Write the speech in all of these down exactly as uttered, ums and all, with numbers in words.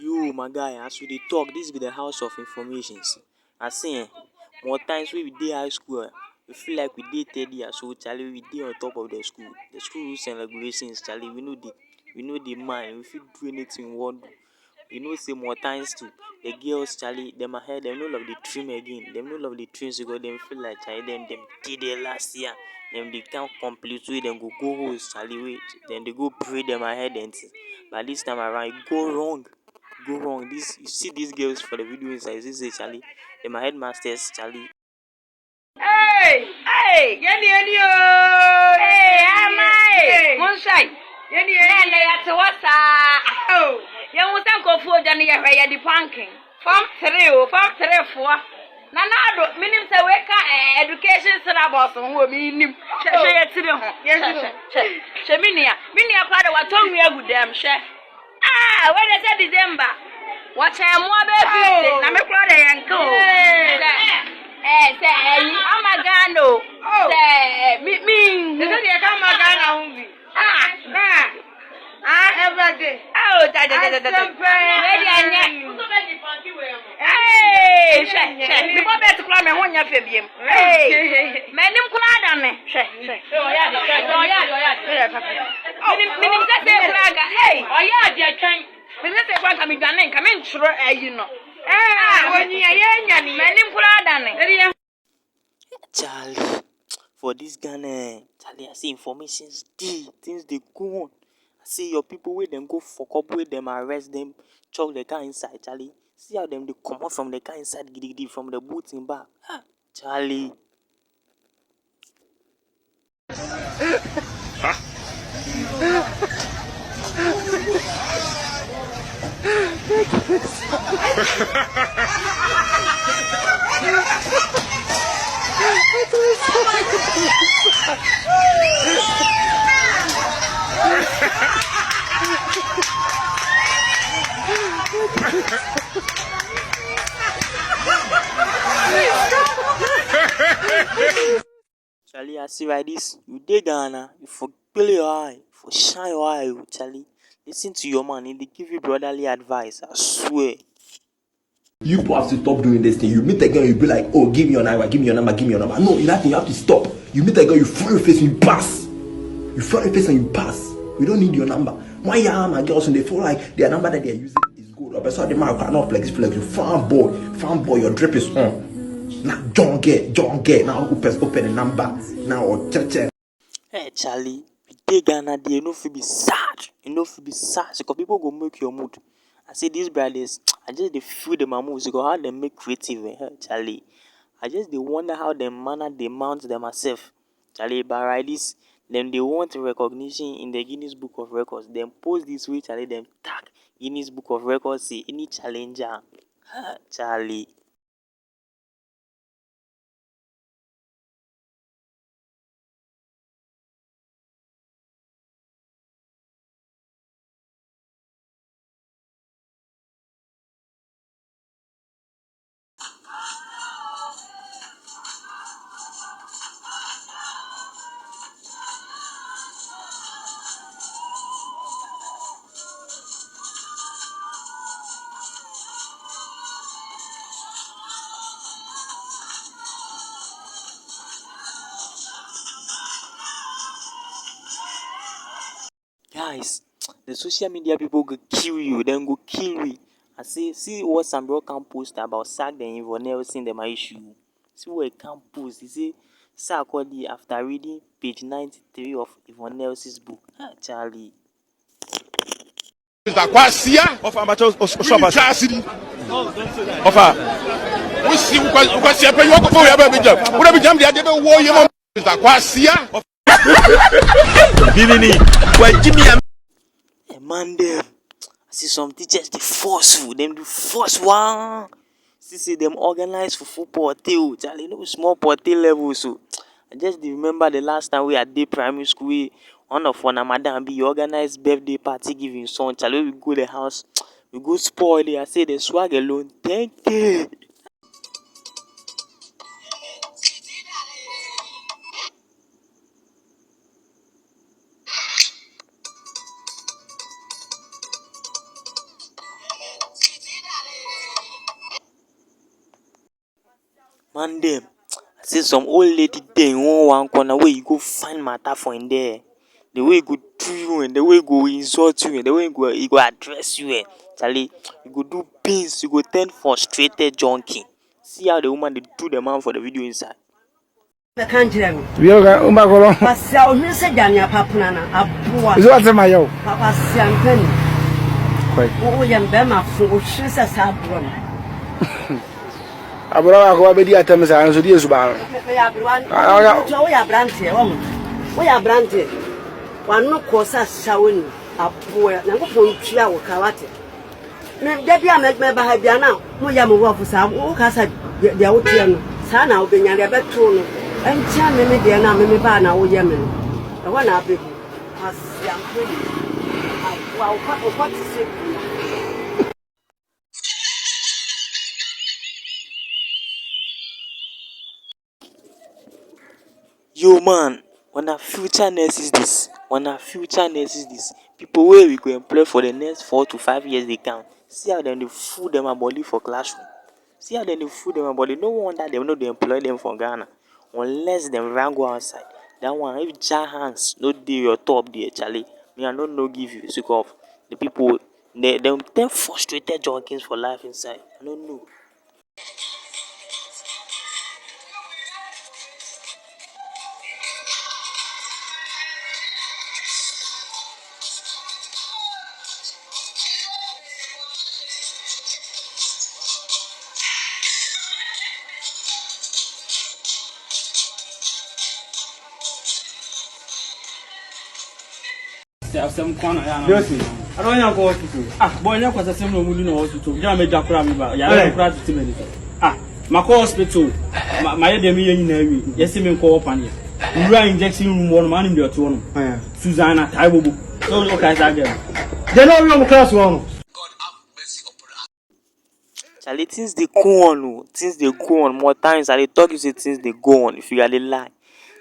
Yo, my guy, as we dey talk, this be the house of information. See, I see, eh, more times we dey high school, eh, we feel like we dey third year, so Charlie, we dey on top of the school. The school rules and regulations, Charlie, we know the, we know the mind. We fit do anything we want do. You know, say more times too. The girls, Charlie, them ahead, them no love the trim again. Them no love the trim because them feel like, Charlie, them, them did it last year. Them they can't complete with them go go host, Charlie, wait. Then they go pray them ahead and things. But this time around, it go wrong. Go wrong. This, you see these girls for the video inside. You see, say, Charlie, them are headmasters, Charlie. Hey! Hey! Yeni, yeni, oh! Hey, ama, hey! Hey! Monshai! Yeni, yeni! Nene ya te wasa! Oh! Yɛn ho sɛ nkurɔfoɔ dwa no yɛhwɛ yɛde panken. Form three o, form three foɔ. Na na ado, menim sɛ weka eh, education syllabus ho wɔ menim. Hwɛ hwɛ yɛ tiri ho. Yes, hwɛ hwɛ hwɛ. Hwɛ me nua. Me nua koraa de watɔ nwi agu dɛm hwɛ. Ah, wei de sɛ December. Wɔkyɛn mmoa bɛyɛ fifty na me koraa de yɛn ka o. Sɛ ɛɛ sɛ ɛyi ama Ghana o. Sɛ ɛɛ mi mi nhu. Ɛsɛ deɛ ɛka ama Ghana ho bi. Ah, ah, ah, ɛbɛde. Ah, o da da da da da. Wei deɛ ɛnyɛ. Ee, hwɛ hwɛ, me bɔ bɛt koraa me ho nyɛ fɛ biem. Ee, m'anim koraa da me. Hwɛ hwɛ. Menim menim sɛ sɛ koraa ka. Ee, ɔyɛ adeɛ twɛn. Menim sɛ sɛ koraa nka medwane nka mentwerɛ ayi no. Ee, wɔnyia yɛ nya ne yɛ. M'anim koraa da me. Charlie, for this Ghana, eh, Charlie, I say informations dey, things dey go on. I say your people wey dem go fuck up, wey dem arrest dem, chop the car inside, Charlie. See how dem dey comot from the car inside gidigidi from the boot in back. Ah, Charlie. Charlie, I see like this. You dey Ghana, you for clear your eye, you for shine your eye, oh, Charlie. Listen to your man, he dey give you brotherly advice, I swear. You people have to stop doing this thing. You meet a girl, you be like, "Oh, give me your number, give me your number, give me your number." No, nothing. You have to stop. You meet a girl, you front your face, you pass. You front your face and you pass. We don't need your number. Why you are my girls and they feel like their number that they're using is good. Or so the man cannot flex, flex. You fan boy, fan boy, your drip is on. Now John get, John get. Now open, open the number. Now or check, check. Hey, Charlie, we dey Ghana there, you no fit be sad. You no fit be sad. Because people go make your mood. I say these brothers, I just dey feel them moves. Because how they make creative, eh? Hey, Charlie, I just dey wonder how they manner they mount them herself. Charlie, but like this, them they want recognition in the Guinness Book of Records. Them post this way, Charlie, them tag Guinness Book of Records, say any challenger. Ha, Charlie. Guys, the social media people go kill you, then go kill we. I say, see what Sambro can post about Sack the Evo Nelson, the my issue. See what he can post. He say, Sarkodie, after reading page ninety-three of Evo Nelson's book. Ah, Charlie. Mister Kwasia. Of amateur Oshobas. Tragedy. Of a. We see Kwasia pay you for your jam. What have you jam the other day? Mister Kwasia. Bimini. Why Jimmy? Hey, man, dem. I see some teachers dey forceful. Dem dey force one. See say dem organize fufu party o. Charlie, no be small party level so. I just dey remember the last time we I dey primary school, we one of una madam be organize birthday party give him son. Charlie, we go the house, we go spoil it. I say the swag alone, ten K. And dem, I say some old lady dey in one one corner wey you go find matter for in there. The way e go do you and the way e go insult you and the way e go, e go address you, eh, Charlie, you go do beans, you go turn frustrated junkie. See how the woman dey do the man for the video inside. Bɛka nkyerɛ me. Bio ka umba kolo. Kwasi a ohwere sɛ gyanea papena na aboa. Izo ate ma yo. Kwasi ampani. Kwai. Wo yɛ mbɛma fo ohwere sɛ saa aboa no. Abura wa ko abedi atam sa nso di esu ba. Me ya abura. Ah ya. Wo ya abrante wo. Wo ya abrante. Wa no ko sa sa wo ni. Aboa. Nyankopɔn tua wo ka wate. Me da bi a mɛba ha bia na moyɛ mo wɔfo saa woka sɛ deɛ woteɛ no saa na wobɛnya deɛ bɛtoo no ɛnkyɛn me me deɛ no a me me baa na woyɛ me no ɛhɔ na abɛbu aseampɛ yi wa wokɔ te sɛ bia Yo man, una future nurses this, una future nurses this. People wey we go employ for the next four to five years dey come. See how dem dey full dem body for classroom. See how dem dey full dem body. No wonder dem no dey employ dem for Ghana unless dem run go outside. That one, if Jah hands no dey your top there, Charlie, me I no know give you sake of the people dem dem dem frustrated junkies for life inside. I no know. Asɛm kwan na yɛ anam. Yɛsi. Ada ɔnyɛ nkɔ hospital. Ah, bɔ ɔnyɛ kɔsɛ sɛm na ɔmo di na hospital. Gyina mɛ dwa kora mi ba. Yɛ ayɛ kora tete mɛ ni. Ah, ma kɔ hospital. Ma ma yɛ deɛ mi yɛ nyinaa wi. Yɛsi mi nkɔ wɔ paneɛ. Nwura injection room wɔ no ma anim deɛ ɔte wɔ no. Susanna Taibobo. So ɔka ɛsɛ agɛ. Deɛ na ɔwi ɔmo class wɔ no. Charlie, things dey go on o, things dey go on. More times I dey talk you say things dey go on. If you are dey lie,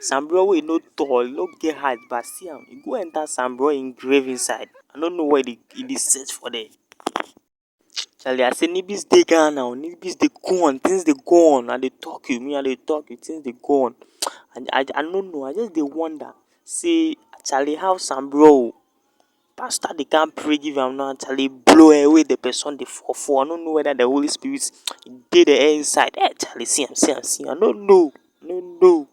Sambro wey no tall, no get height, but see am, you go enter Sambro in grave inside. I no know what e dey e dey search for there. Charlie, I say nibis dey Ghana o, nibis dey go on, things dey go on. I dey talk you, me I dey talk you, things dey go on. I I I no know, I just dey wonder say Charlie how Sambro o. Pastor dey come pray give am now, Charlie blow away the person dey fall for. I no know whether the Holy Spirit dey the air inside. Eh, Charlie, see am, see am, see am. I no know, no know.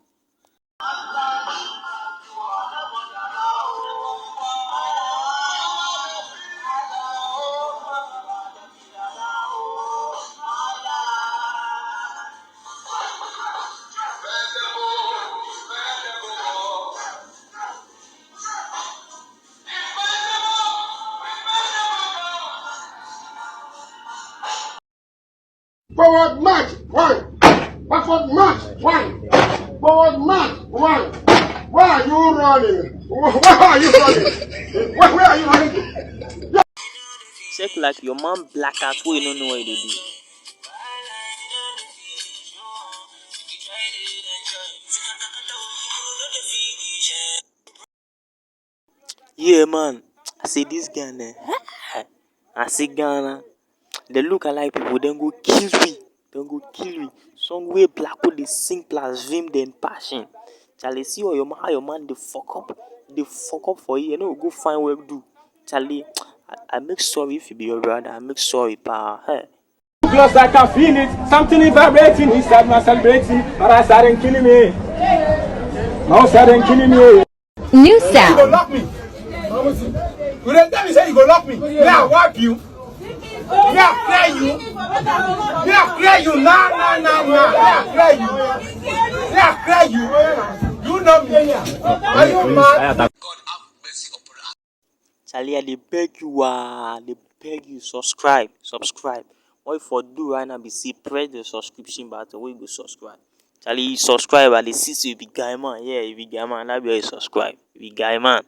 Forward march, one. Backward march, one. Forward march, one. Why are you running? Why are you running? Where, where are you running to? Check like your man black out wey you no know what you dey do. Yeah man, I say this guy ne, I say Ghana, the look alike people dem go kill we, dem go kill we. Song wey Blacko dey sing plus Vim dem passion. Charlie, see all your man, how your man dey fuck up, dey fuck up for here, no go find work do. Charlie, I, I make sorry if you be your brother, I make sorry pa. Hey. Close, I can feel it. Something is vibrating inside my celebrating. My eyes are killing me. My eyes are killing me. New sound. You go lock me. You dey tell me say you go lock me. Me I whap you. Me I clear you. Me I clear you. Nah, nah, nah, nah. Me I clear you. Me I clear you. You know me. Are you mad? Charlie, I dey beg you, ah, I dey beg you, subscribe, subscribe. What you for do right now be say press the subscription button wey you go subscribe. Charlie, you subscribe, I dey see say you be guy man. Yeah, you be guy man. That be why you subscribe. You be guy man.